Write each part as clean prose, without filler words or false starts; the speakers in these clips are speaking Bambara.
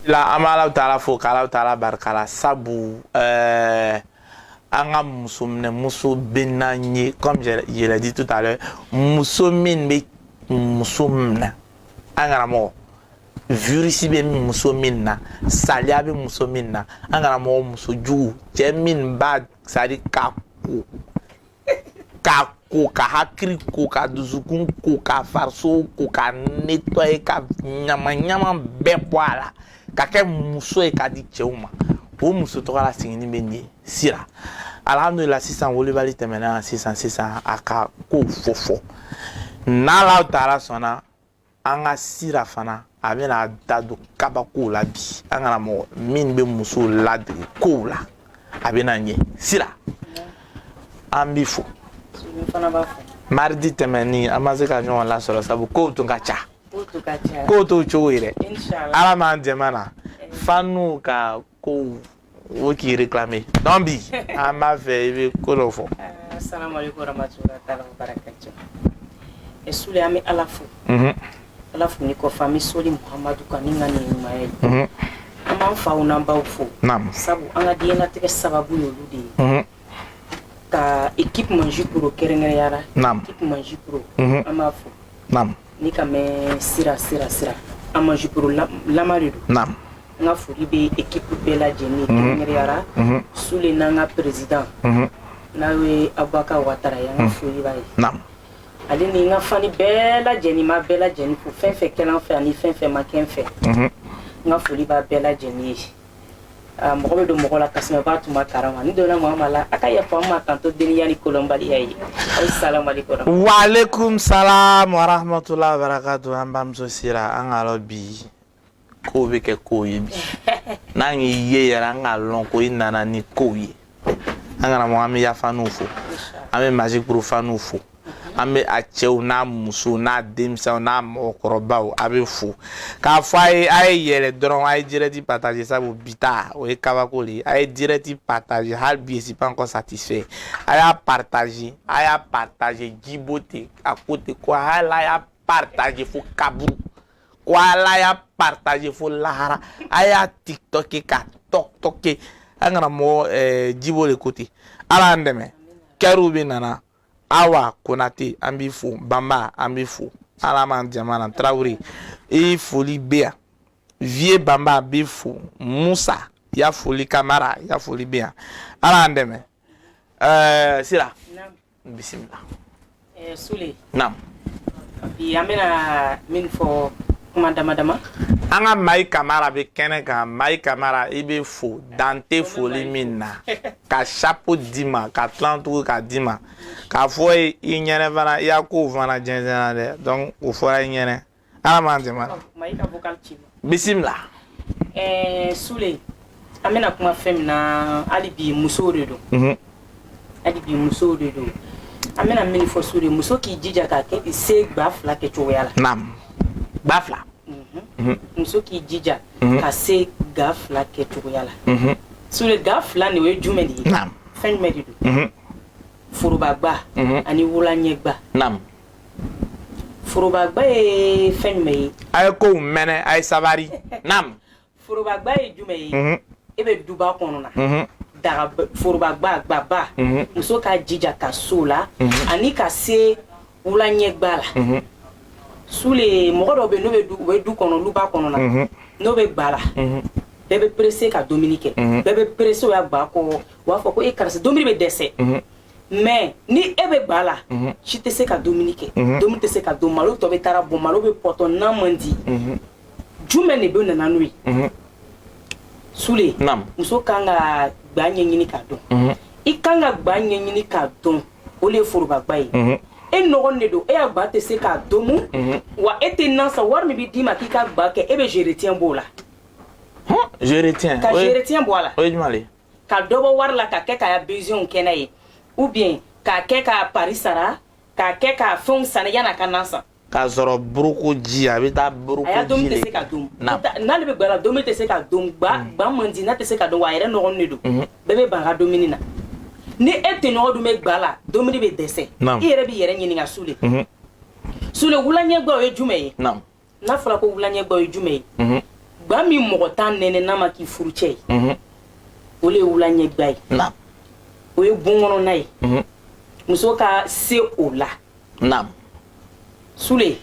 La an bɛ Ala taala fo k'Ala taala barika la, sabu an ka muso minɛ, muso bɛ n'an ye. Comme je l'ai dit tout à l'heure, muso min bɛ muso minɛ, an karamɔgɔ, virus bɛ muso min na, saliya bɛ muso min na, an karamɔgɔ, muso jugu, cɛ min b'a, c'est à dire k'a ko, k'a ko, ka hakili ko, ka dusukun ko, ka farisogo ko, ka nettoyer, ka ɲama ɲama bɛɛ bɔ a la, ka kɛ muso ye k'a di cɛw ma, o muso tɔgɔ la sigini bɛ nin ye. Sira, alhamdulillah, sisan wolobali tɛmɛna. Sisan sisan a ka kow fɔ fɔ n'Ala taala sɔnna, an ka Sira fana, a bɛna da don kabakow la bi. An kana mɔgɔ min bɛ musow ladege kow la, a bɛna ɲɛ. Sira, an b'i fo. Mardi tɛmɛni, an ma se ka ɲɔgɔn lasɔrɔ, sabu kow tun ka ca, kow t'o cogo ye dɛ. Ala m'an dɛmɛ na fanu ka kow o k'i réclamer. Donc bi, an b'a fɛ i bɛ ko dɔ fɔ. Assalamu alaikum warahmatullahi taala wabarakatuh. Sule, an bɛ Ala fo. Ala fo ni kɔfɛ, an bɛ soli Muhamadu kan ni ka nin ɲumanya ye. An b'an faw n'an baw fo, sabu an ka diɲɛlatigɛ sababu y'olu de ye. Ka équipe Magic Pro kɛrɛnkɛrɛnya la, équipe Magic Pro, an b'a fo. Ni ka mɛn Sira, Sira, Sira, an Magic Pro lama de don. N ka foli bɛ équipe bɛɛ lajɛlen, kɛrɛnkɛrɛnya la Sule n'an ka président, n'a ye Abubakar Watara ye, an ka foli b'a ye. Ale ni n ka fani bɛɛ lajɛlen, ma bɛɛ lajɛlen fo, fɛn fɛn kɛla n fɛ ani fɛn fɛn ma kɛ n fɛ, n ka foli b'a bɛɛ lajɛlen ye. Mɔgɔ bɛ don mɔgɔ la kasuma b'a tuma karama ni donna maa ma la, a ka yafa n ma k'an to deniya ni kolonbaliya ye. Aw salamu aleykum. Waaleykum salam wa rahmatulah wa barakatuh. An bamuso Sira, an ka lɔ bi kow bɛ kɛ kow ye bi. N'an y'i ye yɛrɛ, an k'a lɔn ko i nana ni kow ye. An karamɔgɔ, an bɛ yafa n'u fo, an bɛ Magic Pro faniw fo, an bɛ a cɛw n'a musow n'a denmisɛnw n'a mɔgɔkɔrɔbaw, a bɛ fo k'a fɔ a ye, a ye yɛlɛ dɔrɔn, a ye direct partager, sabu bi ta o ye kabako de ye. A ye direct partager hali bi, je suis pas encore satisfait. A y'a partager, a y'a partager. Jibo ten, a ko ten ko hali a y'a partager fo kaburu, ko ala y'a partager fo lahara, a y'a TikTok ka tɔk tɔk. An kana mɔgɔ Jibo de ko ten. Ala y'an dɛmɛ, kɛriw bɛ nana. Awa Konate, an b'i fo. Banba, an b'i fo. Ala m'an jama na. Tarawele, i foli bɛ yan. Vie Banba b'i fo. Musa ya foli, Kamara ya foli bɛ yan. Ala y'an dɛmɛ. Sira, bisimila. Sule. Naam. Bi, an bɛna min fɔ, kuma dama dama. An ka Mayi Kamara bɛ kɛnɛ kan. Mayi Kamara, i bɛ fo dan tɛ foli min na, ka chapeau d'i ma, ka tilan tugun k'a d'i ma, k'a fɔ ye i ɲɛnɛ fana, i y'a kow fana jɛnsɛnna dɛ. Donc o fɔra i ɲɛnɛ. Ala m'an dɛmɛ. Mayi ka vocal ci ma. Bisimila. Sule, an bɛna kuma fɛn min na hali bi, musow de don. Hali bi, musow de don. An bɛna min fɔ, Sule, muso k'i jija ka kɛ se gba fila kɛ cogoya la. Naam, ba fila. Muso k'i jija ka se ga fila kɛ cogoya la. Sule, ga fila nin, o ye jumɛn de ye? Fɛn jumɛn de don? Forobagba ani wulaɲɛgba. Forobagba ye fɛn jumɛn ye? A ye kow mɛnɛ, a ye sabari. Naam. Forobagba ye jumɛn ye? E bɛ duba kɔnɔ na, daga forobagba gbaba, muso k'a jija ka so la ani ka se wulaɲɛgba la. Sule, mɔgɔ dɔw bɛ yen, n'o bɛ du, u bɛ du kɔnɔ, luba kɔnɔ na, n'o bɛ gba la, bɛɛ bɛ pressé ka dumuni kɛ, bɛɛ bɛ pressé o ya gba kɔ, u b'a fɔ ko e karisa, dumuni bɛ dɛsɛ. Mais ni e bɛ gba la, si tɛ se ka dumuni kɛ, dumuni tɛ se ka don, malo tɔ bɛ taara bɔn, malo bɛ pɔtɔ, n'a man di, jumɛn de bɛ nana n'o ye? Sule, muso kan ka gba ɲɛɲini k'a dɔn. I kan ka gba ɲɛɲini k'a dɔn, o de ye forobagba ye. E nɔgɔnin de don, e ya gba tɛ se k'a domu wa, e tɛ nan san. Wari min bɛ d'i ma k'i ka gba kɛ, e bɛ je retiens b'o la. Je retiens. Ka je retiens bɔ a la. O ye jumɛn de ye? Ka dɔ bɔ wari la, ka kɛ k'a besoin kɛ n'a ye, ou bien k'a kɛ ka pari sara, k'a kɛ ka fɛnw san yan'a ka nan san. K'a sɔrɔ buruko ji, a bɛ taa buruko A y'a ji dumuni de. tɛ se ka dun. N'ale bɛ gba la, dumuni tɛ se ka dun, gba gba man di, n'a tɛ se ka dun wa, a yɛrɛ nɔgɔnin de don. Bɛɛ bɛ ban a ka dumuni na. Ni e tɛɲɔgɔn dun bɛ gba la, dumuni bɛ dɛsɛ. I yɛrɛ b'i yɛrɛ ɲininka, Sule. Sule, wulaɲɛgba, o ye jumɛn ye? N'a fɔra ko wulaɲɛgba, o ye jumɛn ye? Gba min mɔgɔ t'a nɛnɛ n'a ma k'i furucɛ ye, o le ye wula ɲɛgba ye. O ye bon kɔnɔna ye. Muso ka se o la. Sule,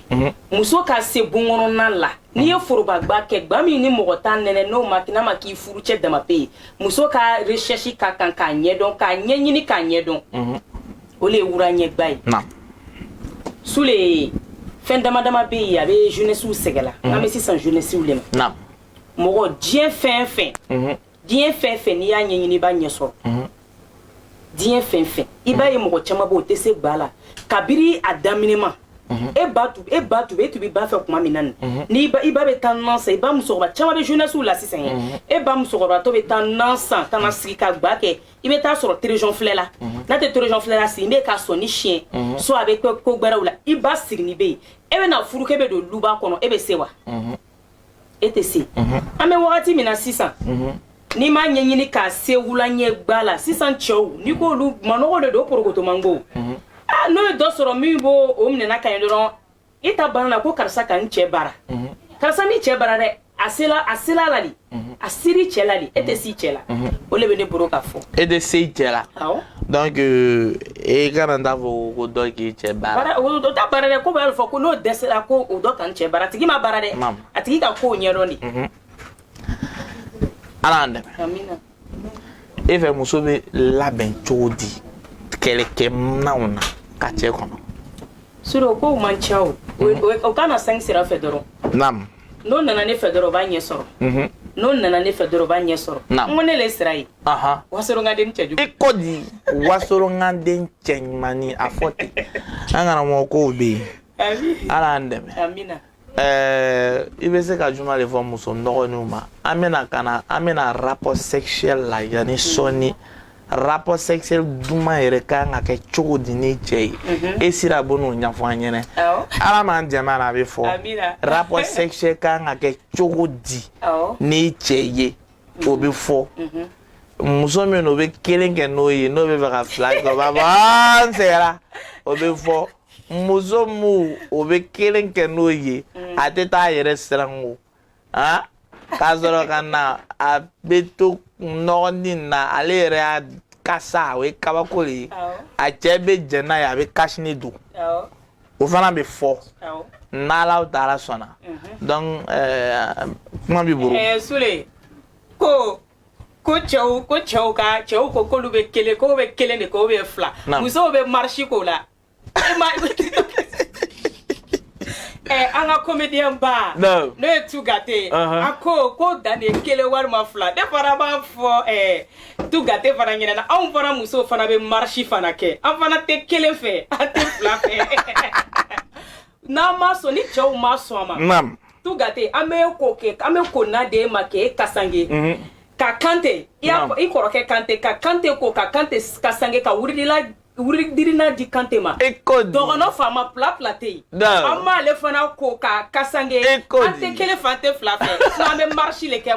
muso ka se bon kɔnɔna la, n'i ye forobagba kɛ, gba min ni mɔgɔ t'a nɛnɛ n'o ma n'a ma k'i furucɛ dama pe ye, muso ka recherche ka kan k'a ɲɛdɔn, k'a ɲɛɲini k'a ɲɛdɔn, o le ye wura ɲɛgba ye. Sule, fɛn dama dama bɛ yen, a bɛ jeunesse sɛgɛn la. An bɛ sisan jeunesse le ma. Mɔgɔ, diɲɛ fɛn fɛn, diɲɛ fɛn fɛn, n'i y'a ɲɛɲini, i b'a ɲɛ sɔrɔ. Diɲɛ fɛn fɛn, i b'a ye mɔgɔ caman b'o tɛ se gba la kabiri a daminɛ ma. E ba tun e tun bɛ ba fɛ tuma min na nin, ni i ba bɛ taa nan san, i ba musokɔrɔba caman bɛ jeunesse la sisan ye, e ba musokɔrɔbatɔ bɛ taa nan san ka na sigi ka gba kɛ. I bɛ taa sɔrɔ télévision filɛ la, n'a tɛ télévision filɛ la, sigi bɛ ka sɔn ni siɲɛ soit a bɛ kɛ ko gbɛrɛw la. I ba sigini bɛ yen, e bɛ na furu kɛ, bɛ don luba kɔnɔ, e bɛ se wa? E tɛ se. An bɛ wagati min na sisan, n'i m'a ɲɛɲini k'a se wula ɲɛ gba la, sisan cɛw, n'i k'olu manɔgɔ de don, porokotomango, ah, n'o ye dɔ sɔrɔ min b'o o minɛna ka ɲi dɔrɔn, i ta banna ko karisa ka n cɛ bara, karisa m'i cɛ bara dɛ, a sela, a sela la de, a seri cɛ la de, e tɛ s'i cɛ la. O de bɛ ne bolo ka fɔ. E tɛ se i cɛ la. Awɔ. Donc e kana taa fɔ ko dɔ k'i cɛ baara. Bara o t'a bara dɛ, ko b'a fɔ ko n'o dɛsɛra ko o dɔ ka n cɛ bara, a tigi ma bara dɛ, a tigi ka kow ɲɛdɔn de. Ala y'an dɛmɛ. Amina. E fɛ, muso bɛ labɛn cogo di kɛlɛkɛminɛnw na ka cɛ kɔnɔ? Suro kow man ca o. O ka na sangi sira fɛ dɔrɔn. N'o nana ne fɛ dɔrɔn, o b'a ɲɛ sɔrɔ. N'o nana ne fɛ dɔrɔn, o b'a ɲɛ sɔrɔ. N ko ne le sira ye. Wasolonkaden cɛjugu. I ko di? Wasolonkaden cɛ ɲumanni, a fɔ ten. An karamɔgɔ, kow bɛ yen. Ala y'an dɛmɛ. Amina. I bɛ se ka juma de fɔ muso nɔgɔninw ma? An bɛna ka na, an bɛna rapport sexuel la yanni sɔɔni. Rapport sexuel duman yɛrɛ ka kan ka kɛ cogo di ni cɛ ye? E sira b'o n'o ɲɛfɔ an ɲɛnɛ. Ala m'an dɛmɛ a la, a bɛ fɔ rapport sexuel ka kan ka kɛ cogo di ni cɛ ye, o bɛ fɔ. Muso min o bɛ kelen kɛ n'o ye, n'o bɛ fɛ ka fila kɛ, o b'a fɔ aa, n sɛgɛnna, o bɛ fɔ. Muso mun o bɛ kelen kɛ n'o ye, a tɛ taa a yɛrɛ siran o han k'a sɔrɔ ka na, a bɛ to nɔgɔnin na, ale yɛrɛ y'a kasa, o ye kabako de ye. A cɛ bɛ jɛn n'a ye, a bɛ kasini don, o fana bɛ fɔ n'Ala taala sɔnna. Donc kuma b'i bolo. Sule, ko cɛw ka cɛw ko k'olu bɛ kelen, k'o bɛ kelen de, k'o bɛ fila, musow bɛ marche k'o la. E ma an ka comédien ba n'o ye Tugate, a ko dan de ye kelen walima fila. Ne fana b'a fɔ Tugate fana ɲɛna na, anw fana musow fana bɛ marche fana kɛ, an fana tɛ kelen fɛ, an tɛ fila fɛ. N'an ma sɔn, ni cɛw ma sɔn a ma, Tugate, an bɛ ko kɛ, an bɛ ko na d'e ma k'e kasange ka Kante i y'a i kɔrɔkɛ Kante, ka Kante ko ka Kante kasange, ka wuridila wuridirina di Kante ma. E ko di? Dɔgɔnɔ faama pila pila tɛ yen, an b'ale fana ko ka kasange. E ko An tɛ kelen fɛ, an tɛ fila fɛ. Sinon an bɛ marche le kɛ,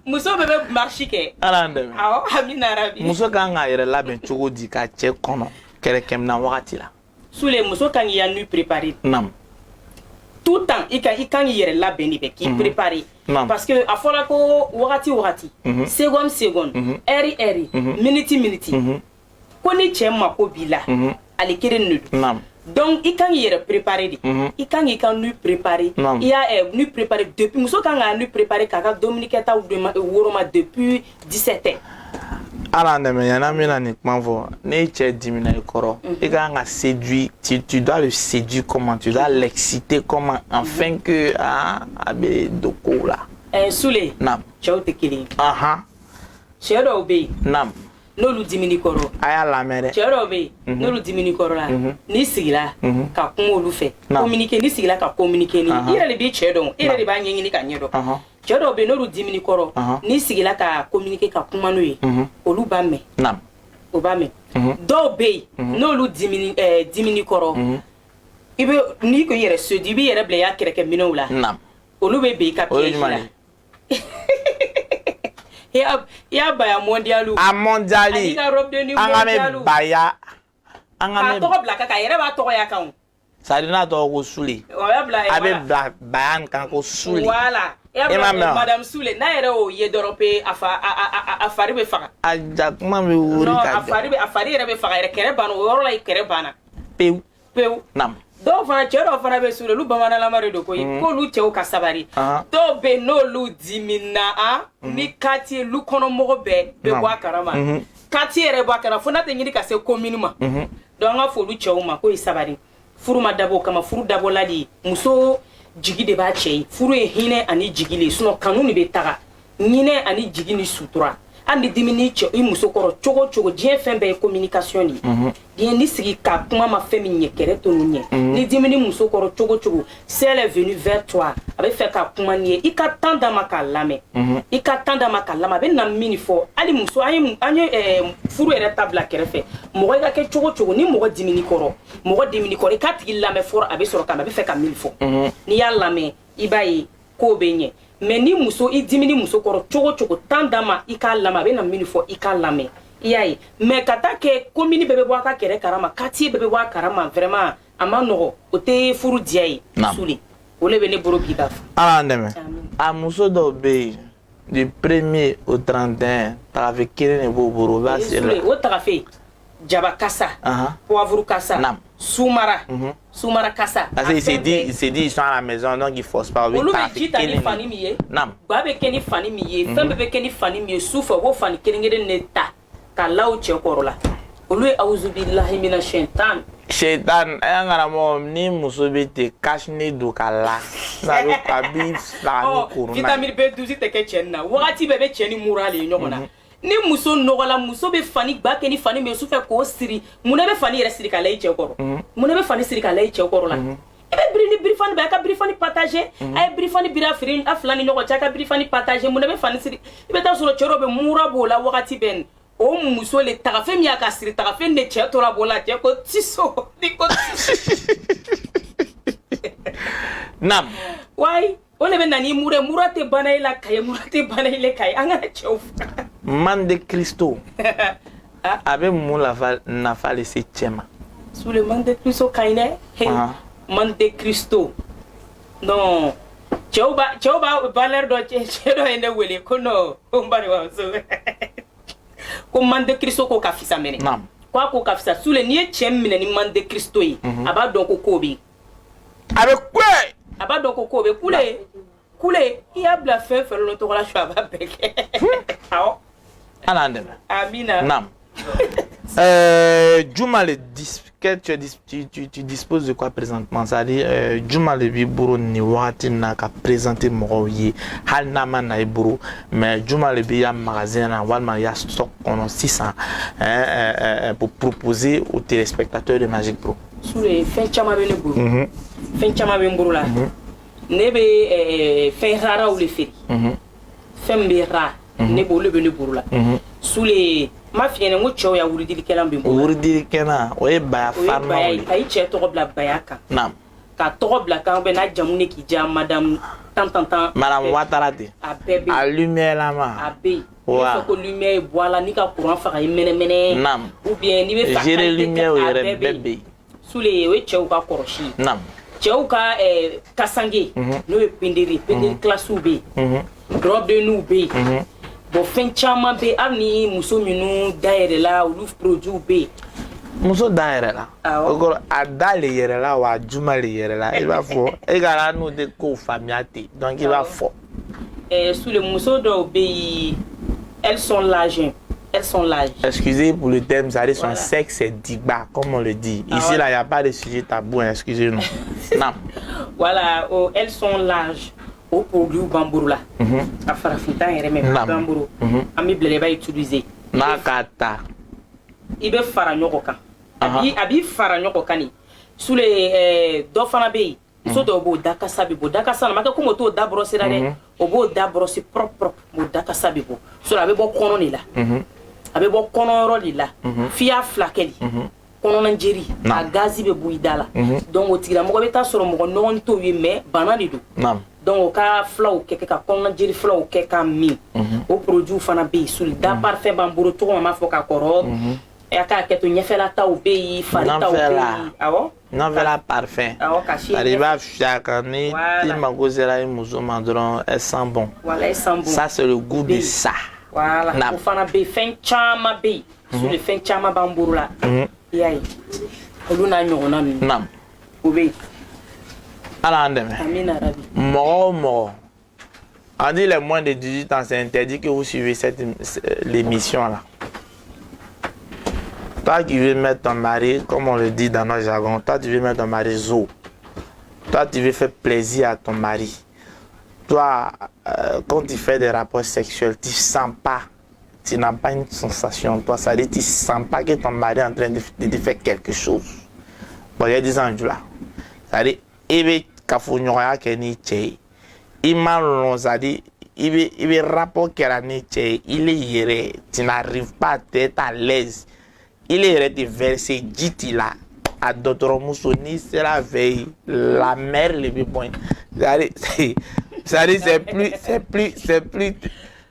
muso bɛɛ bɛ marche kɛ. Ala y'an dɛmɛ. Awɔ, amina rabi. Muso kan k'a yɛrɛ labɛn cogo di ka cɛ kɔnɔ kɛlɛkɛminɛn wagati la? Sule, muso kan k'i ya nuit préparer. Tout temps, i kan k'i yɛrɛ labɛn de bɛ k'i préparer, parce que a fɔra ko wagati wagati, seconde seconde, heure heure, minute minute, ko ni cɛ mako b'i la, ale kelen de don. Donc i kan k'i yɛrɛ préparer de, i kan k'i ka nuit préparer. I y'a nuit préparer depuis, muso kan k'a nuit préparer k'a ka dumuni kɛtaw woroma depuis 17 heures. Ala y'an dɛmɛ. Yanni an bɛna nin kuma fɔ, n'e cɛ dimina i kɔrɔ, i kan ka séduire, tu dois le séduire comment, tu dois l'exciter comment, afin que ah, a bɛ don kow la? Sule, cɛw tɛ kelen ye. Cɛ dɔw bɛ yen, n'olu dimini kɔrɔ, A y'a lamɛn dɛ. Cɛ dɔw bɛ yen, n'olu dimini kɔrɔ la, n'i sigila ka kuma olu fɛ, communiquer, n'i sigila ka communiquer ni i yɛrɛ de b'i cɛ dɔn, e yɛrɛ de b'a ɲɛɲini ka ɲɛ dɔn. Cɛ dɔw bɛ yen, n'olu dimini kɔrɔ, n'i sigila ka communiquer, ka kuma n'u ye, olu b'a mɛn. O b'a mɛn. Dɔw bɛ yen, n'olu dimini dimini kɔrɔ, i bɛ n'i ko i yɛrɛ séduit, i b'i yɛrɛ bila i ya kɛrɛkɛminɛw la, olu bɛ bin i ka O ye piège jumɛn la. ye? I y'a baya mondial. A mondial. Ani ka robe de nuit An ka mɛn mondial. Baya, an ka K'a mɛn. tɔgɔ bila ka kan, a yɛrɛ b'a tɔgɔ ya kan o. C'est à dire n'a tɔgɔ ko Sule, O y'a bila. A bɛ bila baya nin kan ko Sule. Voilà. I m'a mɛn wa? Madame Sule n'a yɛrɛ y'o ye dɔrɔn pe, a fa a a a fari bɛ faga. A jakuma bɛ wuri Non, ka a fari bɛ, a fari yɛrɛ bɛ faga yɛrɛ. Kɛrɛ banna o yɔrɔ la, kɛrɛ banna. Pewu. Pewu. Naam. Dɔw fana, cɛ dɔw fana bɛ Sule, olu bamananlama de don koyi, k'olu cɛw ka sabali. Dɔw bɛ yen, n'olu dimina, a ni quartier lu kɔnɔ mɔgɔ bɛɛ bɛ bɔ a kalama, quartier yɛrɛ bɔ a kalama, fo n'a tɛ ɲini ka se commune ma. Donc an ka fɔ olu cɛw ma k'o ye sabali. Furu ma dabɔ o kama. Furu dabɔla de muso jigi de b'a cɛ ye. Furu ye hinɛ ani jigi le ye, sinon kanu de bɛ taga ɲinɛ ani jigi ni sutura. Hali ni dimini cɛ i muso kɔrɔ cogo o cogo, diɲɛ fɛn bɛɛ ye communication de ye. Diɲɛ ni sigi ka kuma ma fɛn min ɲɛ, kɛrɛ to n'u ɲɛ. Ni dimini muso kɔrɔ cogo o cogo, si elle est venue vers toi, a bɛ fɛ ka kuma n'i ye, i ka temps d'a ma k'a lamɛn, i ka temps d'a ma k'a lamɛn, a bɛ na min fɔ. Hali muso, an ye furu yɛrɛ ta bila kɛrɛfɛ, mɔgɔ i ka kɛ cogo o cogo, ni mɔgɔ dimini kɔrɔ, mɔgɔ dimini kɔrɔ, i k'a tigi lamɛn fɔlɔ. A bɛ sɔrɔ ka na, a bɛ fɛ ka min fɔ, n'i y'a lamɛn, i b'a ye k'o bɛ ɲɛ. Mais ni muso i dimini muso kɔrɔ cogo o cogo, temps d'a ma, i k'a lamɛn, a bɛ na min fɔ, i k'a lamɛn, i y'a ye. Mais ka taa kɛ commune bɛɛ bɛ bɔ a ka kɛrɛ karama, quartier bɛɛ bɛ bɔ a karama, vraiment a ma nɔgɔ, o tɛ furu diya ye. Sule, o de bɛ ne bolo bi ka fɔ. Ala y'an dɛmɛ. Amin. A muso dɔw bɛ yen, du premier au 31, tagafe kelen de b'o bolo, o b'a siri Sule, la. O tagafe, jaba kasa, poivre kasa, sumara, sumara kasa. Parce qu'il s'est dit, il s'est dit, ils sont à la maison, donc ils forcent pas. Olu bɛ ji ta ni fani min ye, ba bɛ kɛ ni fani min ye, fɛn bɛɛ bɛ kɛ ni fani min ye, su fɛ u b'o fani kelen kelen de ta ka la u cɛ kɔrɔ la. Olu ye awuzubilahi mina shaitan. Shaitan, an karamɔgɔ, ni muso bɛ ten cache-nez don ka la, a bɛ a b'i faga ni corona ye. Vitamine B12 tɛ kɛ cɛ nin na, wagati bɛɛ bɛ cɛ ni mura le ye ɲɔgɔn na. Ni muso nɔgɔla, muso bɛ fani ba kɛ ni fani min ye sufɛ k'o siri, munna bɛ fani yɛrɛ siri ka la i cɛ kɔrɔ? Munna bɛ fani siri ka la i cɛ kɔrɔ la? I bɛ biri ni birifani bɛɛ, a ka birifani partager, a ye birifani biri a firi a fila ni ɲɔgɔn cɛ, a ka birifani partager. Munna bɛ fani siri? I bɛ taa sɔrɔ cɛ dɔ bɛ mura b'o la wagati bɛɛ nin. O muso le tagafe min y'a ka siri, tagafe de cɛ tora b'o la, cɛ ko tiso ni ko tiso. Naam. Wayi, o de bɛ na ni mura ye. Mura tɛ bana i la Kaye, mura tɛ bana i la Kaye, an kana cɛw faga. Mande Cristo. A bɛ mun lafa nafa le se cɛ ma? Sule, Mande Cristo ka ɲi dɛ. Hey, Mande Cristo, non, cɛw b'a valeur dɔ. Cɛ dɔ ye ne wele ko non, ko n balimamuso, ko Mande Cristo ko ka fisa mɛnɛ. Naam. Ko a ko ka fisa. Sule, n'i ye cɛ minɛ ni Mande Cristo ye, a b'a dɔn ko ko bɛ yen. A bɛ kule. A b'a dɔn ko ko bɛ kule kule. I y'a bila fɛn fɛn lɔ tɔgɔ la su, a b'a bɛɛ kɛ, awɔ. Ala y'an dɛmɛ. Amina. Naam. Juma le dis que tu, tu, tu, tu disposes de quoi présentement? C'est-à-dire juma le b'i bolo nin wagati in na ka présenter mɔgɔw ye, hali n'a ma na i bolo, mais juma le b'i ya magasin na walima i ya stock kɔnɔ sisan, hein, pour proposer aux téléspectateurs de Magic Pro? Sule, fɛn caman bɛ ne bolo, fɛn caman bɛ n bolo la. Ne bɛ fɛn raraw de feere. Fɛn min bɛ ra ne bolo, olu bɛ ne bolo la. Sule, n m'a f'i ɲɛna n ko cɛw ya wurudilikɛlan bɛ n bolo. Wurudilikɛla, o ye baya O ye farimaw baya ye. de. Ka i cɛ tɔgɔ bila baya kan. Naam. Ka tɔgɔ bila kan bɛ n'a jamu ne k'i diya, madame tan tan tan. Madame Ouattara ten. A bɛɛ bɛ A yen. lumière lama. A bɛ yen. N'i Wa. bɛ fɛ ko lumière ye bɔ a la, n'i ka courant faga i mɛnɛmɛnɛ. Naam. Ou bien n'i bɛ fɛ a Gérer qualité lumière a yɛrɛ bɛɛ bɛɛ bɛ yen. Sule, o ye cɛw ka kɔrɔsi ye. Naam. Cɛw ka kasange, n'o ye penderi, penderi kilasiw bɛ yen, robe de nuit bɛ yen. Bon, fɛn caman bɛ yen. Hali ni muso minnu dayɛlɛla, olu produits bɛ yen. Muso da yɛrɛ la? Awɔ. O kɔrɔ, a da le yɛrɛ la wa, a juma le yɛrɛ la? I b'a fɔ e ka n'o tɛ kow faamuya ten, donc i b'a fɔ. Sule, muso dɔw bɛ yen, elles sont larges, elles sont larges. Excusez pour le terme, ça dit son Voilà. sexe est digba, comme on le dit. Ah Ici, ouais. là, il n'y a pas de sujet tabou, hein, excusez-nous. Non. Voilà, oh, elles sont larges, o produit b'an bolo la. A farafinta yɛrɛ mɛ b'an bolo. An bɛ bila, i b'a utiliser. N'a k'a ta. I bɛ fara ɲɔgɔn kan, a b'i fara ɲɔgɔn kan de. Sule, dɔ fana bɛ yen, muso dɔw b'o dakasa bɛ bɔ. Dakasa na ma kɛ komi o t'o da brosser la dɛ, o b'o da brosser propre propre, o dakasa bɛ bɔ. Sule, a bɛ bɔ kɔnɔ de la, a bɛ bɔ kɔnɔyɔrɔ de la, f'i y'a fila kɛ de, kɔnɔna jeri a gazi bɛ bɔ i da la. Donc o tigilamɔgɔ bɛ taa sɔrɔ mɔgɔ nɔgɔn t'o ye, mais bana de don. Donc o ka filaw kɛ ka kɔnɔna jeri filaw kɛ ka min, o produit fana bɛ yen. Sule, da parfum b'an bolo, cogo min an b'a fɔ ka kɔrɔ. A k'a kɛ to, ɲɛfɛla taw bɛ yen, fari taw bɛ yen, awɔ. Ɲɛfɛla parfum. Awɔ, ka si. I b'a fiyɛ a kan, ni i mago sera i muso ma dɔrɔn, elle sent bon. Voilà, elle sent bon. Ça, c'est le goût de ça. Voilà, o fana bɛ yen, fɛn caman bɛ yen. Sule, fɛn caman b'an bolo la. I y'a ye, olu n'a ɲɔgɔnna ninnu. O bɛ yen. Ala y'an dɛmɛ. Amina rabi. Mɔgɔ o mɔgɔ, on dit les moins de 18 ans, c'est interdit que vous suivez cette l'émission là. Toi qui veux mettre ton mari, comme on le dit dans notre jargon, toi tu veux mettre ton mari zo. Toi tu veux faire plaisir à ton mari. Toi, quand tu fais des rapports sexuels, tu sens pas, tu n'as pas une sensation. Toi, ça dit, tu sens pas que ton mari est en train de te faire quelque chose. Bon, il y a des ans là. Ça dit, i bɛ kafoɲɔgɔnya kɛ ni cɛ ye, i ma lɔn, c'est à dire i bɛ rapport kɛra ni cɛ ye, i le yɛrɛ, tu n'arrives pas à être à l'aise, i le yɛrɛ tɛ verser ji t'i la. A dɔgɔtɔrɔmuso, n'i sera a fɛ yen, la mère le bɛ bɔ yen. C'est-à-dire c'est plus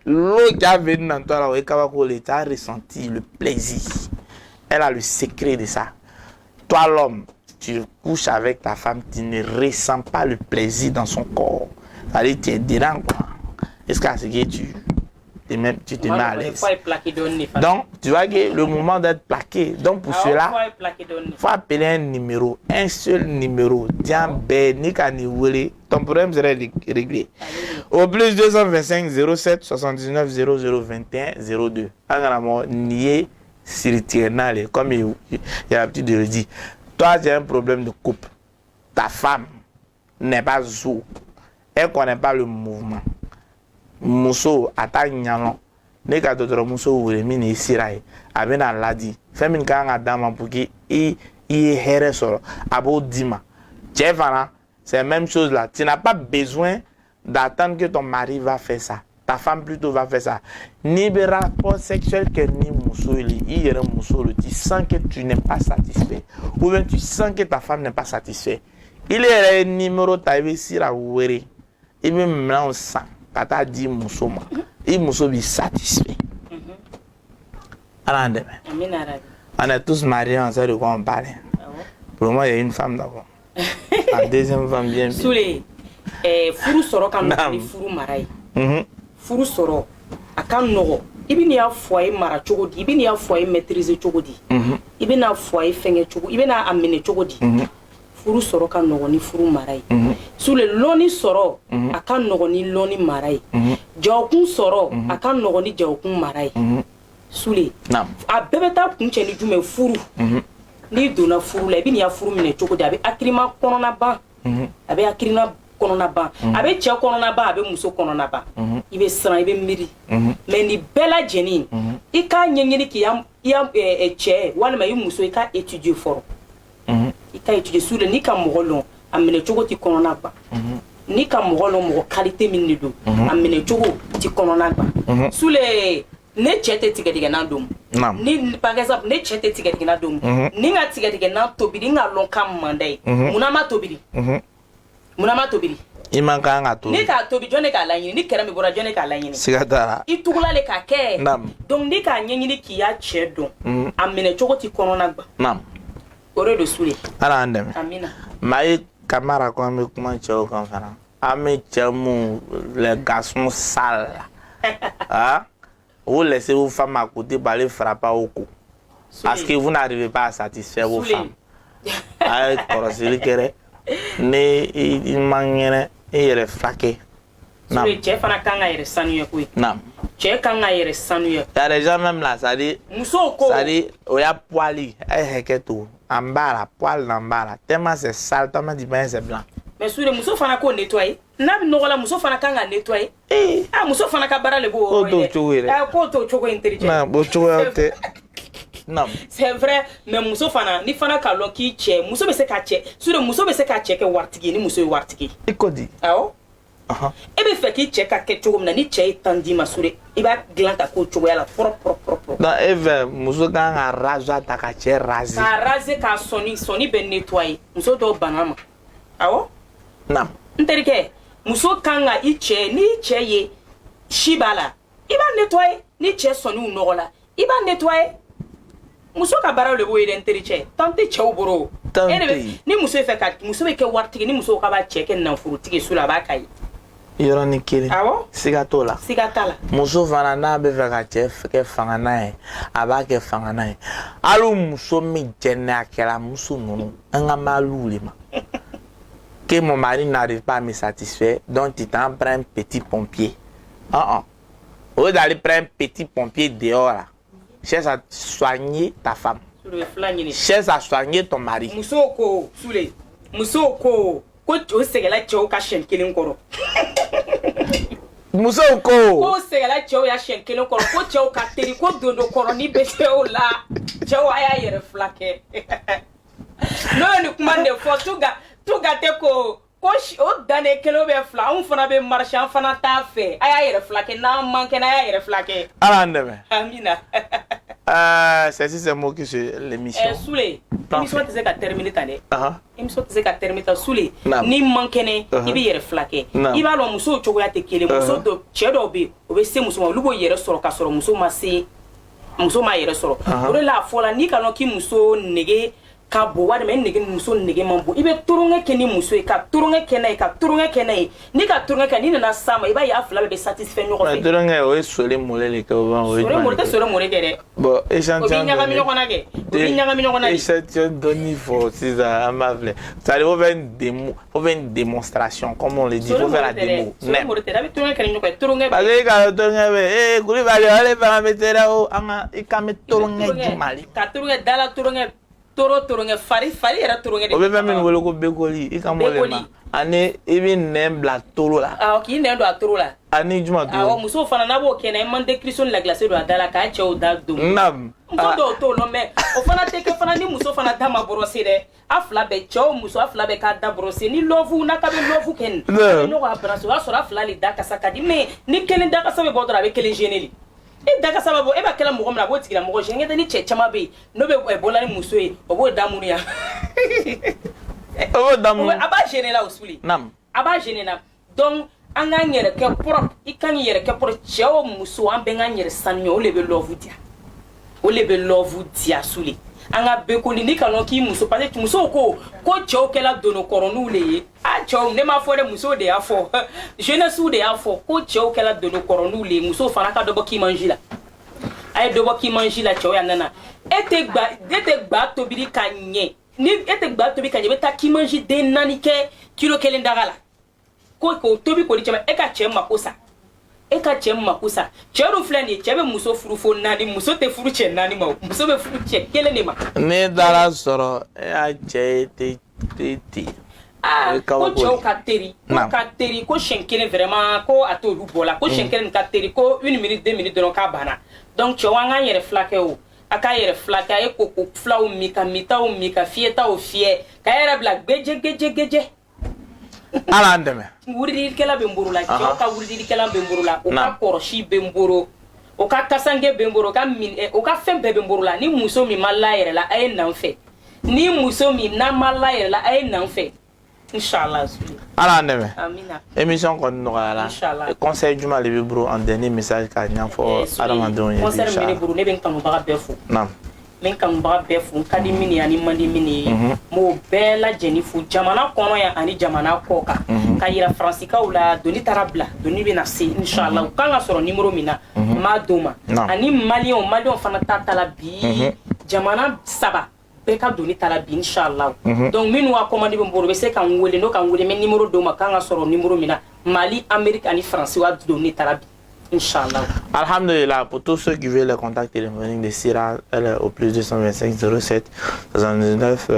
l'eau qui a venu dans toi là, o ye kabako le, tu as ressenti le plaisir. Elle a le secret de ça. Toi l'homme, tu couches avec ta femme, tu ne ressens pas le plaisir dans son corps. C'est-à-dire tu es dedans, quoi. Jusqu'à ce que tu te mets à l'aise. Donc, tu vois que le moment d'être plaqué. Donc, pour cela, il faut appeler un numéro, un seul numéro. Tiens, ben, ni ka ni wele, ton problème serait réglé. Au plus 225 07 79 00 21 02. Nier comme il y a l'habitude de le dire. Toi, tu as un problème de couple. Ta femme n'est pas zo. Elle ne connaît pas le mouvement. Muso a t'a ɲalɔn, ne ka dɔgɔtɔrɔmuso wele min ye sira ye, a bɛna ladi fɛn min kan ka d'a ma pour que i ye hɛrɛ sɔrɔ, a b'o d'i ma. Cɛ fana, c'est la même chose là. Tu n'as pas besoin d'attendre que ton mari va faire ça, ta femme plutôt va faire ça. N'i bɛ rapport sexuel kɛ ni muso ye, i yɛrɛ muso le, tu sens que tu n'es pas satisfait ou bien tu sens que ta femme n'est pas satisfait, i yɛrɛ ye numéro ta, i bɛ sira wele, i bɛ minɛnw san ka taa di muso ma, i muso b'i satisfait. Ala y'an dɛmɛ. On est tous mariés, on sait de quoi on parle. Pour moi, il y a une femme d'abord, la deuxième femme bien. Sule, furu sɔrɔ ka nɔgɔ ni furu mara ye. Furu sɔrɔ a ka nɔgɔ. I bɛ n'i ya foyer mara cogo di, i bɛ n'i ya foyer maîtriser cogo di, i bɛ n'a foyer fɛngɛ cogo, i bɛ n'a a minɛ cogo di, furu sɔrɔ ka nɔgɔ ni furu mara ye. Sule, lɔnni sɔrɔ a ka nɔgɔ ni lɔnni mara ye. Jagokun sɔrɔ a ka nɔgɔ ni jagokun mara ye. Sule, a bɛɛ bɛ taa kuncɛ ni jumɛn? Furu. N'i donna furu la, i bɛ n'i ya furu minɛ cogo di, a bɛ hakilima kɔnɔna ban, a bɛ hakilina kɔnɔna ban, a bɛ cɛ kɔnɔna ban, a bɛ muso kɔnɔna ban. I bɛ siran, i bɛ miiri, mais nin bɛɛ lajɛlen, i k'a ɲɛɲini k'i ya cɛ walima i muso, i k'a étudier fɔlɔ, i ka étudier. Sule, n'i ka mɔgɔ lɔn, a minɛ cogo ti kɔnɔna ban. N'i ka mɔgɔ lɔn, mɔgɔ qualité min de don, a minɛ cogo ti kɔnɔna ban. Sule, ne cɛ tɛ tigɛdigɛnan don. Ni par exemple ne cɛ tɛ tigɛdigɛnan don, ni n ka tigɛdigɛnan tobili, n ka lɔn ka man d'a ye, munna ma tobili? Munna ma tobili? I man kan ka tobi. Ni k'a tobi, jɔn ne k'a laɲini? Ni kɛrɛ min bɔra, jɔn ne k'a laɲini? Siga t'a la. I tugula le k'a kɛ. Donc ni k'a ɲɛɲini k'i y'a cɛ dɔn, a minɛ cogo ti kɔnɔna gan. O de don, Sule. Ala y'an dɛmɛ. Amina. Mayi Kamara ko an bɛ kuma cɛw kan fana, an bɛ cɛ mun, les garçons sales, ah, vous laissez vos femmes à côté pour aller frapper au cou parce que vous n'arrivez pas à satisfaire vos femmes. A ye kɔlɔsili kɛ dɛ, ni i man kɛnɛ, i yɛrɛ furakɛ. Sule, cɛ fana kan ka yɛrɛ sanuya koyi. Cɛ kan ka yɛrɛ sanuya. Il y a des gens même là, c'est-à-dire musow ko c'est-à-dire o y'a poil, a ye hakɛ to en bas là, poil en bas là, tellement c'est sale, tellement du bain c'est blanc. Mais Sule, muso fana k'o nettoyer. N'a bɛ nɔgɔ la, muso fana kan ka nettoyer. Ah, muso fana ka baara le b'o yɔrɔ ye dɛ. K'o t'o cogo ye dɛ. Ah, k'o t'o cogo ye, n terikɛ. Non, o cogoya tɛ. Non. C'est vrai, mais muso fana, ni fana k'a lɔn k'i cɛ, muso bɛ se ka cɛ, Sule, muso bɛ se k'a cɛ kɛ waritigi ye ni muso ye waritigi ye. I ko di? Awɔ. E bɛ fɛ k'i cɛ ka kɛ cogo min na, ni cɛ ye tan d'i ma, Sule, i b'a dilan ka k'o cogoya la propre, propre, propre. Donc e fɛ muso kan ka rasoir ta ka cɛ raser. K'a raser, k'a sɔni sɔni bɛ nettoyer. Muso dɔw banna ma. Awɔ. N terikɛ, muso kan ka i cɛ, n'i cɛ ye si b'a la, i b'a nettoyer. Ni cɛ sɔniw nɔgɔ la, i b'a nettoyer. Muso ka baara de b'o ye dɛ, n tericɛ. Temps tɛ cɛw bolo. Temps E de tɛ bɛ yen. Ni muso ye fɛ ka muso bɛ kɛ waritigi, ni muso ko k'a b'a cɛ kɛ nafolotigi ye su la, a b'a ka ye. Yɔrɔnin kelen. Awɔ. Siga t'o la. Siga t'a la. Muso fana, n'a bɛ fɛ ka cɛ kɛ fangana ye, a b'a kɛ fangana ye. Hali muso min jɛnɛyakɛla muso ninnu, an ka m'alu de ma que mon mari n'arrive pas à me satisfaire, donc tu t'en prends un petit pompier. Ah ah, au lieu d'aller prendre un petit pompier dehors là, cherche à soigner ta femme. Sule, fila ɲini. Cherche à soigner ton mari. Musow ko, Sule, musow ko ko o sɛgɛla cɛw ka siɲɛ kelen kɔrɔ. Musow ko. Ko sɛgɛla cɛw ya siɲɛ kelen kɔrɔ, ko cɛw ka teri, ko dondo kɔrɔni bɛ cɛw la. Cɛw, a y'a yɛrɛ fila kɛ. N'o ye nin kuma de fɔ, tuga tuga tɛ ko ko o dannen kelen bɛ fila, anw fana bɛ marcher, an fana t'a fɛ. A y'a yɛrɛ fila kɛ, n'an man kɛnɛ, a y'a yɛrɛ fila kɛ. Ala an dɛmɛ. Amina. C'est sur ces mots que c'est l'émission. Sule, émission tɛ se ka terminer tan dɛ. Émission tɛ se ka terminer tan, Sule. Naam. Ni man kɛnɛ, i b'i yɛrɛ fila kɛ. I b'a dɔn, musow cogoya tɛ kelen. Muso dɔ, cɛ dɔw bɛ yen, o bɛ se muso ma, olu b'o yɛrɛ sɔrɔ ka sɔrɔ muso ma se, muso m'a yɛrɛ sɔrɔ. O de la, a fɔla n'i ka dɔn k'i muso nege ka bon walima i nege muso nege man bon, i bɛ tulonkɛ kɛ ni muso ye, ka tulonkɛ kɛ n'a ye, ka tulonkɛ kɛ n'a ye. N'i ka tulonkɛ kɛ, n'i nana s'a ma, i b'a ye a fila bɛɛ bɛ satisfait ɲɔgɔn fɛ. Tulonkɛ, o ye soli mole de kɛ o o ye Sore jumɛn mori de tɛ kɛ? Sore mori kɛ dɛ. Bon, O b'i échantillon ɲagami dɔɔni. ɲɔgɔn na kɛ, o b'i ɲagami ɲɔgɔn na de. Échantillon dɔɔni fɔ sisan, an b'a filɛ. C'est-à-dire, faut faire une démo, faut faire une démonstration, comme on le dit, faut faire la démo. Sore mori tɛ dɛ, a bɛ tulonkɛ kɛ ni ɲɔgɔn ye, tulonkɛ. Parce que ka tulonkɛ bɛ, ee, Kulibali, ale fana bɛ se dɛ o, an ka i kan bɛ tulonkɛ jumɛn de? Ka tulonkɛ dala, tulonkɛ toro, tulonkɛ fari fari yɛrɛ, tulonkɛ de. O bɛ fɛn min wele ko bekoli, i kan b'o de ma. Bekoli. Ani i bɛ nɛn bila toro la. Awɔ, k'i nɛn don a toro la. Ani juma Awɔ. tuguni. Musow fana, n'a b'o kɛ na, i man décrisson ni la glace don a da la k'a cɛw da don. Naam. Muso dɔw t'o lɔn, mɛ o fana tɛ kɛ fana ni muso fana da ma brosser dɛ. A fila bɛɛ, cɛ o muso, a fila bɛɛ k'a da brosser. Ni love n'a ka bɛ love kɛ nin, a bɛ ɲɔgɔn embrasser, o y'a sɔrɔ a fila de da kasa ka di. Mɛ ni kelen da kasa bɛ bɔ dɔrɔn, a bɛ kelen gêner de. E da kasa bɛ bɔ, e b'a kɛla mɔgɔ min na, a b'o tigilamɔgɔ gêner. Ni cɛ caman bɛ yen n'o bɛ bɔla ni muso ye, o b'o da mun yan? O b'o da mun? A b'a gêner la o, Sule. Naam. A b'a gêner la. Donc an k'an yɛrɛ kɛ propre, i kan k'i yɛrɛ kɛ propre. Cɛ o muso, an bɛɛ k'an yɛrɛ sanuya, o de bɛ love diya, o de bɛ love diya, Sule. An ka bekoli ni ka lɔn k'i muso, parce que musow ko ko cɛw kɛla donokɔrɔniw de ye. A cɛw, ne m'a fɔ dɛ, musow de y'a fɔ, jeunesse de y'a fɔ ko cɛw kɛla donokɔrɔniw de ye. Musow fana ka dɔ bɔ kimanji la, a ye dɔ bɔ kimanji la. Cɛw ya nana, e tɛ gba, e tɛ gba tobili ka ɲɛ. Ni e tɛ gba tobi ka ɲɛ, i bɛ taa kimanji den 4 kɛ kilo kelen daga la ko k'o tobi k'o di cɛ ma. E ka cɛ mako sa, e ka cɛ mako sa. Cɛ dun filɛ nin ye, cɛ bɛ muso furu fo naani, muso tɛ furu cɛ naani ma o, muso bɛ furu cɛ kelen de ma. Ne taara sɔrɔ e y'a cɛ ye te te ten. Aa. O ye Ko kabako cɛw de. ka teri, ko ka teri, ko siɲɛ kelen vraiment, ko a t'olu bɔ la, ko siɲɛ kelen nin ka teri, ko une minute, 2 minutes dɔrɔn k'a banna. Donc cɛw, an k'an yɛrɛ fila kɛ o, a k'a yɛrɛ fila kɛ. A ye koko filaw min, ka mitaw min, ka fiyɛtaw fiyɛ, ka yɛrɛ bila geje geje geje. Ala an dɛmɛ. Wulidilikɛla bɛ n bolo la, cɛw ka wulidilikɛla bɛ n bolo la, o ka kɔrɔsi bɛ n bolo, o ka kasange bɛ n bolo, o ka min o ka fɛn bɛɛ bɛ n bolo la. Ni muso min ma la yɛrɛ la, a ye na n fɛ. Ni muso min n'a ma la yɛrɛ la, a ye na n fɛ, inshallah. Ala an dɛmɛ. Amina. Émission kɔni nɔgɔyara. Inshallah. Conseil jumɛn de b'i bolo en dernier message k'a ɲɛfɔ adamadenw ye bi? Conseil min bɛ ne Inshallah. bolo, ne bɛ n kanubaga bɛɛ fo. N bɛ n kanubaga bɛɛ fo, n ka di min ye ani man di min ye, n b'o bɛɛ lajɛlen fo, jamana kɔnɔ yan ani jamana kɔ kan. Ka yira Faransikaw la, doni taara bila, doni bɛna se inshallah. U kan ka sɔrɔ numéro min na, n b'a d'o ma. Ani maliyɛnw fana ta la bi, jamana saba bɛɛ ka doni ta la bi inshallah. Donc minnu ka commande bɛ n bolo, u bɛ se ka n wele, n'o ka n wele, n bɛ numéro d'o ma, kan ka sɔrɔ numéro min na, Mali, Amérique ani Faransi wa doni ta la bi inshallah. Alhamdulillah, pour tous ceux qui veulent les contacts téléphoniques de Sira, elle est au plus 225 07 79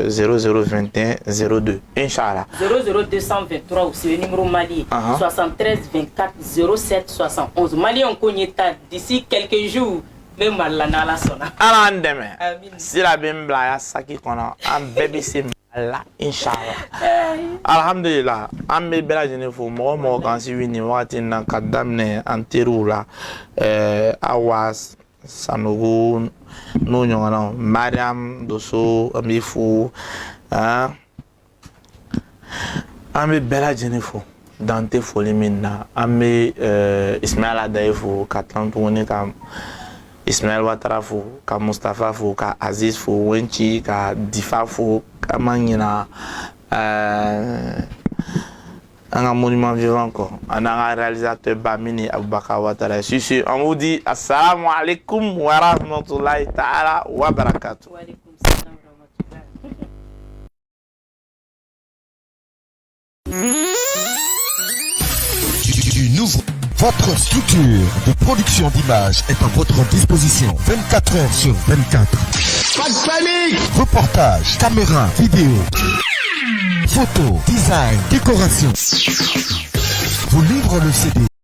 00 21 02. Inch'Allah. 00223 aussi, le numéro Mali, 73 24 07 71. Malien ko ɲɛ ta d'ici quelques jours, n bɛ Mali la n'Ala sɔnna. Ala an dɛmɛ. Amin. Sira bɛ n bila a ya saki kɔnɔ, an bɛɛ bɛ se Mali la Inch'Allah. Alhamdulillah, an bɛ bɛɛ lajɛlen fo, mɔgɔ o mɔgɔ k'an suivi nin wagati in na, ka daminɛ an teriw la, Awa Sanogo n'o ɲɔgɔnnaw, Mariam Doso, an b'i fo han. An bɛ bɛɛ lajɛlen fo dan tɛ foli min na. An bɛ Ismaila Daye fo ka tila tuguni ka Ismaël Ouattara fo, ka Mustafa fo, ka Aziz fo, Wenchi, ka Difa fo, ka ma ɲina an ka monument vivant kɔ, an n'an ka réalisateur ba min ni Aboubacar Ouattara. Sur ce, on vous dit assalamu alaikum wa rahmatullahi ta'ala wa barakatuh. Wa alaikum salam wa rahmatullah. Du nouveau. Votre structure de production d'images est à votre disposition 24 heures sur 24. Pas de panique. Reportage, caméra, vidéo, photo, design, décoration. Vous livre le CD.